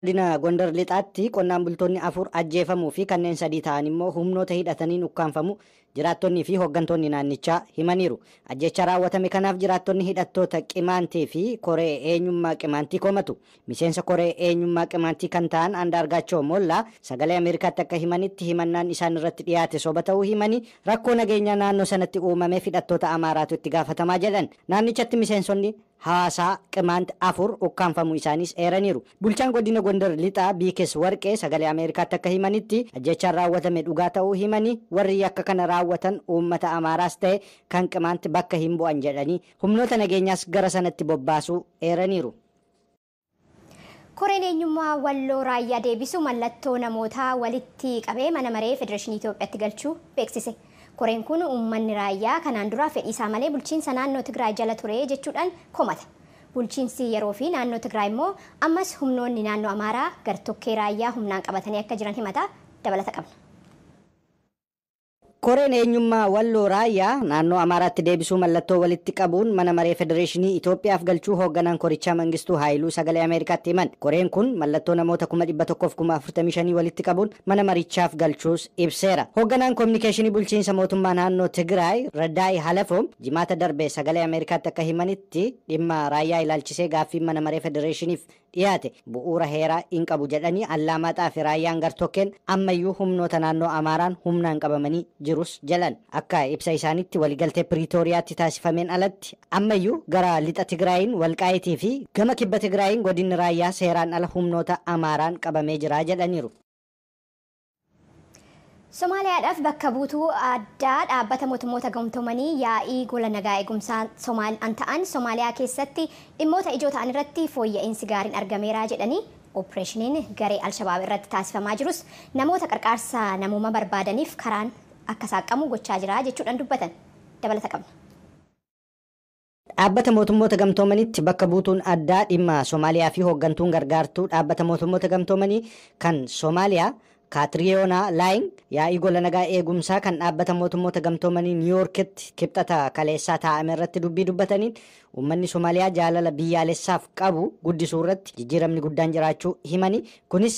Godina Gondar Lixaatti qonnaan bultoonni 4 ajjeefamuu fi kanneen 3 ta'an immoo humnoota hidhataniin ukkaanfamu jiraattonnii fi hooggantoonni naannichaa himaniiru. Ajjecha raawwatame kanaaf jiraattonni hidhattoota Qimaantii fi koree eenyummaa Qimaantii komatu. Miseensa koree eenyummaa Qimaantii kan ta'an Andaargaachoo Mollaa Sagalee Ameerikaatti akka himanitti himannaan isaan irratti dhiyaate soba ta'uu himanii rakkoo nageenyaa naannoo sanatti uumameef hidhattoota Amaaraatu itti gaafatamaa jedhan. Naannichatti miseensonni hawaasaa Qimaant 4 ukkaanfamuu isaaniis eeraniiru. Bulchaan godina Gondar Lixaa Biikes Warqee Sagalee Ameerikaatti akka himanitti ajjechaan raawwatame dhugaa ta'uu himanii warri yakka kana raawwatan uummata Amaaraas ta'e kan Qimaant bakka hin bu'an jedhanii humnoota nageenyaas gara sanatti bobbaasuu eeraniiru. Koreen eenyummaa Walloo Raayyaa deebisu mallattoo namootaa walitti qabee mana maree Federeeshinii Itoophiyaatti galchuu beeksise. Koreen kun uummanni raayyaa kanaan dura fedhii isaa malee bulchiinsa naannoo Tigraay jala ture jechuudhaan komata. Bulchiinsi yeroo fi naannoo Tigraay immoo ammas humnoonni naannoo Amaaraa gartokkee raayyaa humnaan qabatanii akka jiran himata. Dabalata qabna. Koreen eenyummaa Walloo Raayyaa naannoo Amaaraatti deebisuu mallattoo walitti qabuun mana maree Federeeshinii Itoophiyaaf galchuu hoogganaan korichaa Mangistuu Haayiluu Sagalee Ameerikaatti himan. Koreen kun mallattoo namoota 145,000 walitti qabuun mana marichaaf galchuus ibseera. Hoogganaan koominikeeshinii bulchiinsa mootummaa naannoo Tigraay Radaa'i Halafoom jimaata darbe Sagalee Ameerikaatti akka himanitti dhimma raayyaa ilaalchisee gaaffii mana maree Federeeshiniif dhiyaate bu'uura heeraa hin qabu jedhanii Allaamaaxaa fi raayyaan gartokkeen ammayyuu humnoota naannoo Amaaraan humnaan qabamanii jirus jedhan. Akka ibsa isaaniitti waliigaltee Piriitooriyaatti taasifameen alatti ammayyuu gara lixa Tigraayin Walqaayitii fi gama kibba Tigraayin godinni raayyaa seeraan ala humnoota Amaaraan qabamee jira jedhaniiru. Somaaliyaadhaaf bakka buutuu addaa dhaabbata mootummoota gamtoomanii yaa'ii gola nagaa eegumsaa Somaaliyaan ta'an Somaaliyaa keessatti dhimmoota ijoo ta'an irratti fooyya'insi gaariin argameera jedhanii opereeshiniin garee Alshabaab irratti taasifamaa jirus namoota qarqaarsa namummaa barbaadaniif karaan akka saaqamu gochaa jira jechuudhaan dubbatan. Dabalata qabna. Dhaabbata mootummoota gamtoomanitti bakka buutuun addaa dhimma Somaaliyaa fi hooggantuun gargaartuu dhaabbata mootummoota gamtoomanii kan Somaaliyaa Kaatriyoonaa Laayin yaa'ii gola nagaa eegumsaa kan dhaabbata mootummoota gamtoomanii Niiwuorkitti kibxata kaleessaa taa'ame irratti dubbii dubbataniin uummanni Somaaliyaa jaalala biyyaalessaaf qabu guddisuu irratti jijjiiramni guddaan jiraachuu himanii kunis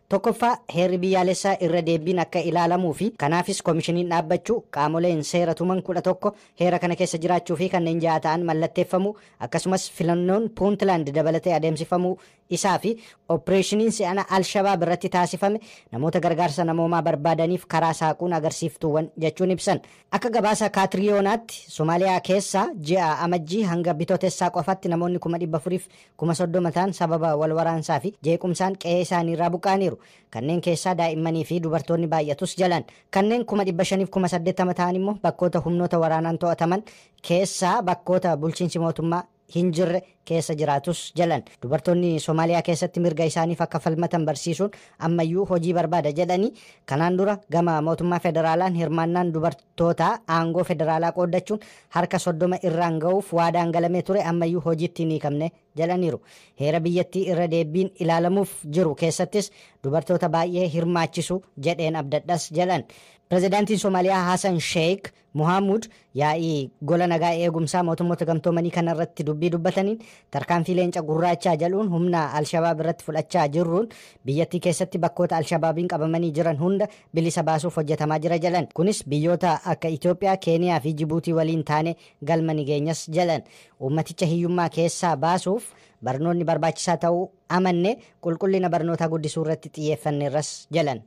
tokkoffaa heerri biyyaalessaa irra deebiin akka ilaalamuu fi kanaafis koomishiniin dhaabbachuu qaamoleen seera tuman 11 heera kana keessa jiraachuu fi kanneen 6 ta'an mallatteeffamuu akkasumas filannoon Puuntland dabalatee adeemsifamuu isaa fi opereeshiniin si'ana Alshabaab irratti taasifame namoota gargaarsa namoomaa barbaadaniif karaa saaquun agarsiiftuuwwan jechuun ibsan. Akka gabaasa Kaatriyoonaatti Somaaliyaa keessa ji'a amajjii hanga bitootessaa qofatti namoonni 430,000 ta'an sababa wal waraansaa fi jeequmsaan qe'ee isaaniirraa buqqa'aniiru. Kanneen keessaa daa'immanii fi dubartoonni baay'atus jalan. Kanneen 580,000 ta'an immoo bakkoota humnoota waraanaan to'ataman keessaa bakkoota bulchiinsi mootummaa hin jirre keessa jiraatus jalan. Dubartoonni Somaaliyaa keessatti mirga isaaniif akka falmatan barsiisuun ammayyuu hojii barbaada jedhanii kanaan dura gama mootummaa federaalaan hirmaannaan dubartootaa aangoo federaalaa qooddachuun harka 30 irraan ga'uuf waadaan galamee ture ammayyuu hojiitti hin hiikamne jedhaniiru. Heera biyyattii irra deebiin ilaalamuuf jiru keessattis dubartoota baay'ee hirmaachisu jedheen abdadhas jedhan. Pirezidaantiin Somaaliyaa Hassan Sheikh Mohaamud yaa'ii gola nagaa eegumsaa mootummoota gamtoomanii kanarratti dubbii dubbataniin tarkaanfii leenca gurraachaa jedhuun humna Alshabaab irratti fudhachaa jirruun biyyattii keessatti bakkoota Alshabaabiin qabamanii jiran hunda bilisa baasuuf hojjetamaa jira jedhan. Kunis biyyoota akka Itoophiyaa, Keeniyaa fi Jibuutii waliin taane galma ni geenyas jedhan. Uummaticha hiyyummaa keessaa baasuuf barnoonni barbaachisaa ta'uu amanne qulqullina barnootaa guddisuu irratti xiyyeeffanneerras jedhan.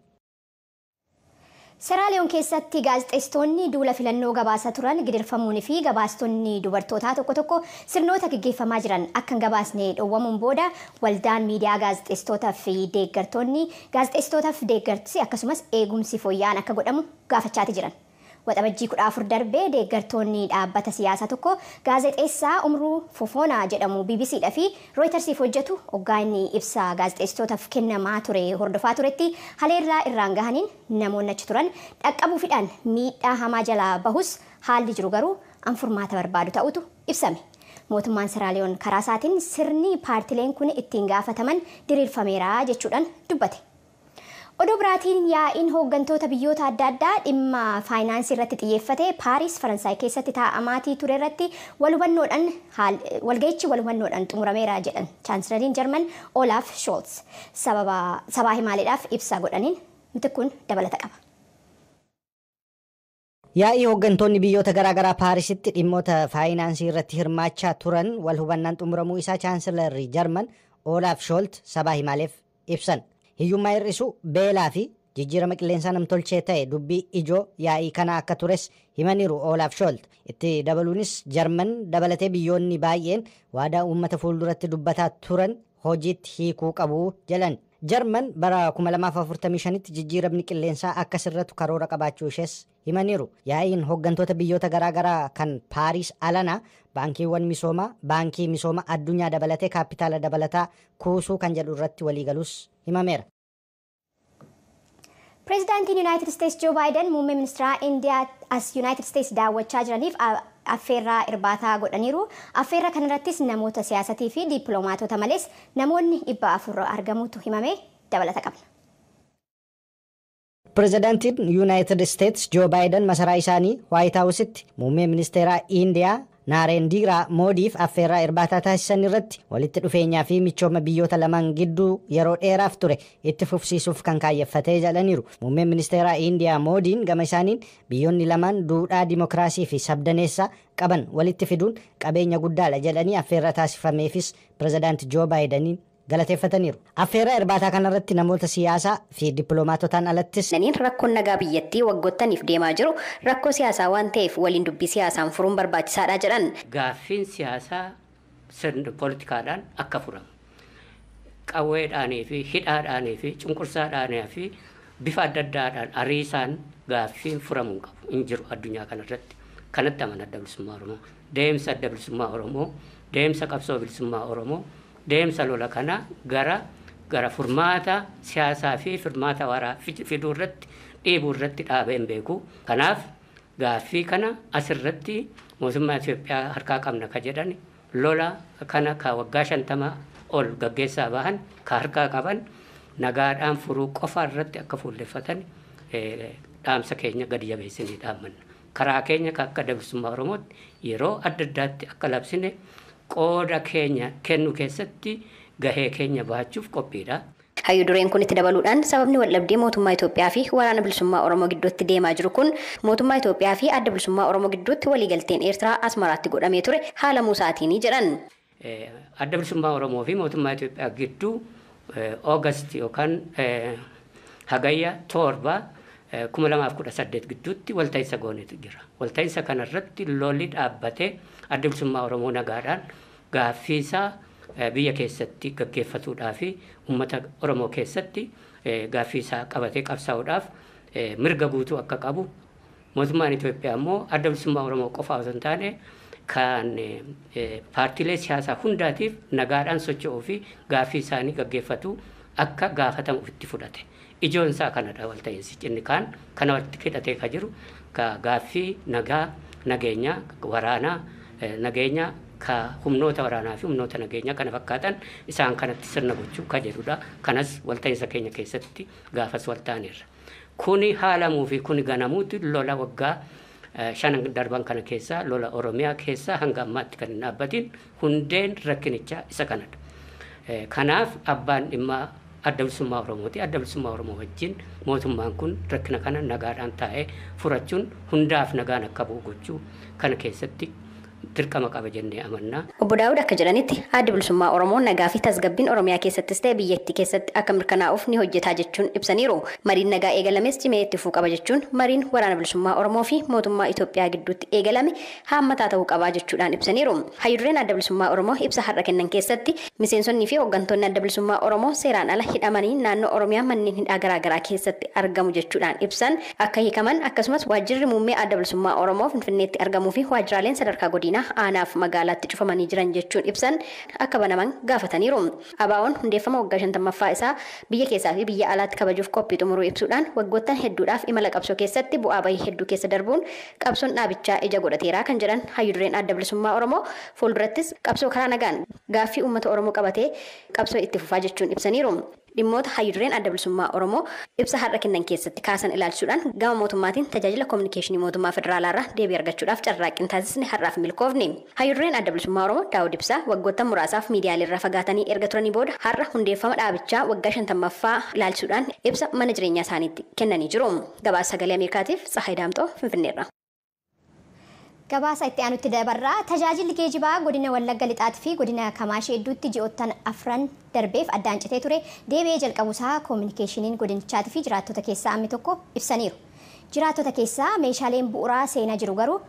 Seraaliyoon keessatti gaazexeessitoonni duula filannoo gabaasa turan gidirfamuunii fi gabaastonni dubartootaa tokko tokko sirnoota gaggeeffamaa jiran akka hin gabaasne dhowwamuun booda waldaan miidiyaa gaazexeessitootaa fi deeggartoonni gaazexeessitootaa fi deeggarsi akkasumas eegumsi fooyya'aan akka godhamu gaafachaati jiran. Waxabajjii 14 darbee deeggartoonni dhaabbata siyaasaa tokko gaazexeessaa Umruu Fofoonaa jedhamu BBCdhaa fi Rooyitersiif hojjetu hoggaa inni ibsa gaazexeessitootaaf kennamaa ture hordofaa turetti haleellaa irraan gahaniin namoonni achi turan dhaqqabuufidhaan miidhaa hamaa jalaa bahus haalli jiru garuu anfurmaata barbaadu ta'utu ibsame. Mootummaan Seraaliyoon karaa isaatiin sirni paartileen kun ittiin gaafataman diriirfameera jechuudhaan dubbate. Oduu biraatiin yaa'iin hooggantoota biyyoota adda addaa dhimma faayinaansii irratti xiyyeeffate Paaris Faransaay keessatti taa'amaatii ture irratti walga'ichi wal hubannoodhaan xumurameera jedhan Chaansilariin Jarman Olaaf Scholz sabaa himaaleedhaaf ibsa godhaniin miti kun dabalata qaba. Yaa'ii hooggantoonni biyyoota garaagaraa Paarisitti dhimmoota faayinaansii irratti hirmaachaa turan wal hubannaan xumuramuu isaa Chaansilarri Jarman Olaaf Scholz sabaa himaaleef ibsan. Hiyyummaa hir'isuu, beelaa fi jijjiirama qilleensaa namtolchee ta'e dubbii ijoo yaa'ii kana akka tures himaniiru Olaaf Scholz. Itti dabaluunis Jarman dabalatee biyyoonni baay'een waadaa uummata fuulduratti dubbataa turan hojiitti hiikuu qabu jedhan. Jarman bara 2045tti jijjiiramni qilleensaa akka sirratu karoora qabaachuu ishees himaniiru. Yaa'iin hooggantoota biyyoota garaagaraa kan Paariis alanaa baankiiwwan misoomaa, baankii misooma addunyaa dabalatee kaapitaala dabalataa kuusuu kan jedhu irratti waliigaluus himameera. Pireezidaantiin Yuunaayitid Isteetsi Joo Baayiden muummee ministeera Indiyaa as Yuunaayitid Isteetsi daawwachaa jiraniif affeerraa irbaataa godhaniiru. Affeerraa kanarrattis namoota siyaasatii fi dippiloomaatota malees namoonni 400 argamuutu himame dabalata qabna. Pireezidaantiin Yuunaayitid Isteetsi Joo Baayiden masaraa isaanii Waayit Haawusitti muummee ministeera Indiyaa Naarendiraa Moodiif affeerraa irbaataa taasisan irratti walitti dhufeenyaa fi michooma biyyoota lamaan gidduu yeroo dheeraaf ture itti fufsiisuuf kan kaayyeffatee jedhaniiru. Muummeen ministeeraa Indiyaa Moodiin gama isaaniin biyyoonni lamaan duudhaa dimokiraasii fi sabdaneessaa qaban walitti fiduun qabeenya guddaadha jedhanii affeerraa taasifameefis pireezidaanti Joo Baayidaniin galateeffataniiru. Affeerraa irbaataa kanarratti namoota siyaasaa fi dippiloomaatotaan alattis Rakkoon nagaa biyyattii waggottaniif deemaa jiru rakkoo siyaasaa waan ta'eef waliin dubbii siyaasaan furuun barbaachisaadha jedhan. Gaaffiin siyaasaa sirna poolitikaadhaan akka furamu qawweedhaanii fi hidhaadhaanii fi cunqursaadhaanii fi bifa adda addaadhaan ariisaan gaaffiin furamuu qabu hin jiru addunyaa kanarratti. Kanatti amana Adda Bilisummaa Oromoo. Deemsa Adda Bilisummaa Oromoo, deemsa qabsoo bilisummaa Oromoo, deemsa lola kana gara furmaata siyaasaa fi furmaata waraa fiduu irratti dhiibuu irratti dhaabee hin beeku. Kanaaf gaaffii kana asirratti mootummaa Itoophiyaa harkaa qabna ka jedhan lola kana ka waggaa 50 ol gaggeessaa bahan ka harkaa qaban nagaadhaan furuu qofa irratti akka fuulleffatan dhaamsa keenya gadi jabeessinee dhaammanna. Karaa keenya akka Adda Bilisummaa Oromootti yeroo adda addaatti akka labsine qooda keenya kennu keessatti gahee keenya bahachuuf qophiidha. Hayyuu dureen kun itti dabaluudhaan sababni waldhabdee mootummaa Itoophiyaa fi waraana bilisummaa Oromoo gidduutti deemaa jiru kun mootummaa Itoophiyaa fi adda bilisummaa Oromoo gidduutti waliigalteen Eertiraa Asmaraatti godhamee ture haala muusaatiin jedhan. Adda bilisummaa Oromoo fi mootummaa Itoophiyaa gidduu Oogast yookaan Hagayya 7 2018 gidduutti walta'iinsa goonetu jira. Walta'iinsa kanarratti lolli dhaabbatee adda bilisummaa Oromoo nagaadhaan gaaffii isaa biyya keessatti gaggeeffatuudhaa fi uummata Oromoo keessatti gaaffii isaa qabatee qabsaa'uudhaaf mirga guutuu akka qabu mootummaan Itoophiyaa immoo adda bilisummaa Oromoo qofaa osoo hin taane kan paartiilee siyaasaa hundaatiif nagaadhaan socho'uu fi gaaffii isaanii gaggeeffatu akka gaafatamu ofitti fudhate. Ijoon isaa kanadha walta'iinsi inni kaan kana walitti hidhatee ka jiru gaaffii nagaa nageenya waraanaa nageenya ka humnoota waraanaa fi humnoota nageenyaa kana fakkaatan isaan kanatti sirna gochuu ka jedhudha. Kanas walta'iinsa keenya keessatti gaafas walta'aniirra. Kuni haalamuu fi kuni ganamuutti lola waggaa 5 darban kana keessaa lola Oromiyaa keessaa hanga ammaatti kan hin dhaabbatin hundeen rakkinichaa isa kanadha. Kanaaf abbaan dhimma Adda Bilisummaa Oromooti. Adda Bilisummaa Oromoo wajjin mootummaan kun rakkina kana nagaadhaan taa'ee furachuun hundaaf nagaan akka bu'u gochuu kana keessatti dirqama qaba jennee amannaa. Obbo Daawud akka jedhanitti adda bilisummaa Oromoo nagaa fi tasgabbiin Oromiyaa keessattis ta'e biyyattii keessatti akka mirkanaa'uuf ni hojjetaa jechuun ibsaniiru. Mariin nagaa eegalames cimee itti fufuu qaba jechuun mariin waraana bilisummaa Oromoo fi mootummaa Itoophiyaa gidduutti eegalame haammataa ta'uu qabaa jechuudhaan ibsaniiru. Hayyuu dureen adda bilisummaa Oromoo ibsa har'a kennan keessatti miseensonni fi hooggantoonni adda bilisummaa Oromoo seeraan ala hidhamanii naannoo Oromiyaa manneen hidhaa garaagaraa keessatti argamu jechuudhaan ibsan akka hiikaman akkasumas waajjirri muummee adda bilisummaa Oromoo Finfinneetti argamuu fi waajjiraaleen sadarkaa godina aanaaf magaalaatti cufamanii jiran jechuun ibsan akka banaman gaafataniiru. ABO'n hundeeffama waggaa 50ffaa isaa biyya keessaa fi biyya alaatti kabajuuf qophii xumuruu ibsuudhaan waggoottan hedduudhaaf imala qabsoo keessatti bu'aa bahii hedduu keessa darbuun qabsoon dhaabichaa ija godhateera kan jedhan hayyuu dureen adda bilisummaa Oromoo fuuldurattis qabsoo karaa nagaan gaaffii uummata Oromoo qabatee qabsoo itti fufaa jechuun ibsaniiru. Dhimmoota hayyudureen Adda Bilisummaa Oromoo ibsa har'a kennan keessatti kaasan ilaalchisuudhaan gama mootummaatiin tajaajila koominikeeshinii mootummaa federaalaarraa deebii argachuudhaaf carraaqqiin taasisne har'aaf milkoofne. Hayyudureen Adda Bilisummaa Oromoo Daawud Ibsaa waggoota muraasaaf miidiyaaleerraa fagaatanii erga turanii booda har'a hundeeffama dhaabichaa waggaa 50ffaa ilaalchisuudhaan ibsa mana jireenyaa isaaniitti kennanii jiru. Gabaasa Sagalee Ameerikaatiif Tsahaay Daamxoo Finfinneerra. Gabaasa itti aanutti dabarraa tajaajilli geejibaa godina Wallagga Lixaatii fi godina Kamaashee hedduutti ji'oottan 4 darbeef addaan citee ture deebi'ee jalqabuusaa koominikeeshiniin godinichaatii fi jiraattota keessaa ammi tokko ibsaniiru. Jiraattota keessaa meeshaaleen bu'uuraa seenaa jiru garuu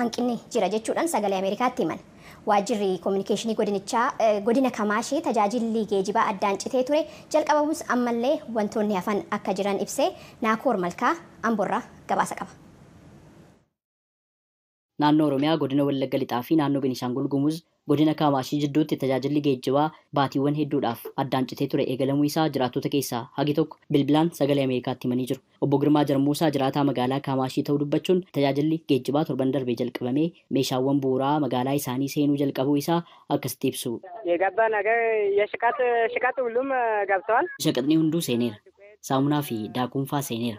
hanqinni jira jechuudhaan Sagalee Ameerikaatti himan. Waajjirri koominikeeshinii godinichaa godina Kamaashee tajaajilli geejibaa addaan citee ture jalqabamus ammallee wantoonni hafan akka jiran ibsee Naakoor Malkaa Amborraa gabaasa qaba. Naannoo Oromiyaa godina Wallagga Lixaa fi naannoo Beenishaangul Gumuz godina Kaamaashii jidduutti tajaajilli geejjibaa baatiiwwan hedduudhaaf addaan citee ture eegalamuu isaa jiraattota keessaa hagi tokko bilbilaan Sagalee Ameerikaatti himanii jiru. Obbo Girmaa Jarmuusaa jiraataa magaalaa Kaamaashii ta'uu dubbachuun tajaajilli geejjibaa torban darbee jalqabamee meeshaawwan bu'uuraa magaalaa isaanii seenuu jalqabuu isaa akkasitti ibsu. የገባ ነገር የሽቀጥ ሽቀጥ ሁሉም ገብተዋል። Shaqaxni hunduu seeneera. Saamunaa fi daakuunfaa seeneera.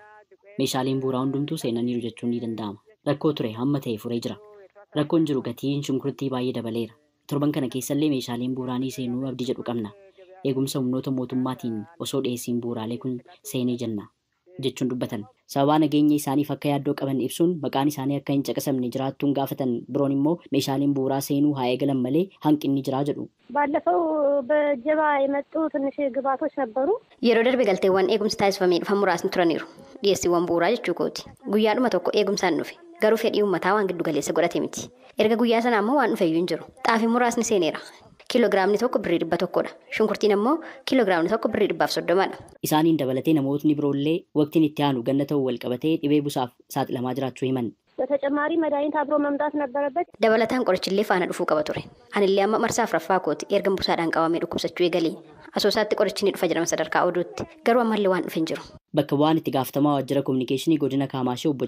Meeshaaleen bu'uuraa hundumtuu seenaniiru jechuun ni danda'ama. Rakkoo ture hamma ta'e furee jira. Rakkoon jiru gatiin shunkurtii baay'ee dabaleera. Torban kana keessallee meeshaaleen bu'uuraa ni seenuu abdii jedhu qabna. Eegumsa humnoota mootummaatiin osoo dhiyeessiin bu'uuraalee kun seenee jenna jechuun dubbatan. Sababaa nageenya isaaniif akka yaaddoo qaban ibsuun maqaan isaanii akka hin caqasamne jiraattuun gaafatan biroon immoo meeshaaleen bu'uuraa seenuu haa eegalan malee hanqinni jiraa jedhu. ባለፈው በጀባ የመጡ ትንሽ ግብአቶች ነበሩ። Yeroo darbe galteewwan eegumsi taasifamee dhufan muraasni turaniiru. Dhiyeessiiwwan bu'uuraa jechuu kooti. Guyyaadhuma tokko eegumsaan dhufe. Garuu fedhii uummataa waan giddu galeessa godhate miti. Erga guyyaa sanaa immoo waan dhufeyyuu hin jiru. Xaafiin muraasni seeneera. Kiiloogiraamni tokko birrii 100dha. Shunkurtiin immoo kiiloogiraamni tokko birrii 130dha. Isaaniin dabalatee namootni biroollee waqtiin itti aanu ganna ta'uu wal qabatee dhibee busaaf saaxilamaa jiraachuu himan. በተጨማሪ መድኃኒት አብሮ መምጣት ነበረበት። Dabalataan qorichillee faana dhufuu qaba ture. Anillee amma marsaa 4ffaa kooti erga busaadhaan qabamee dhukkubsachuu eegalee. Asoosaatti qorichi ni dhufa jedhama sadarkaa oduutti. Garuu ammallee waan dhufe hin jiru. Bakka bu'aan itti gaafatamaa waajjira koominikeeshinii godina Kaamaashee obbo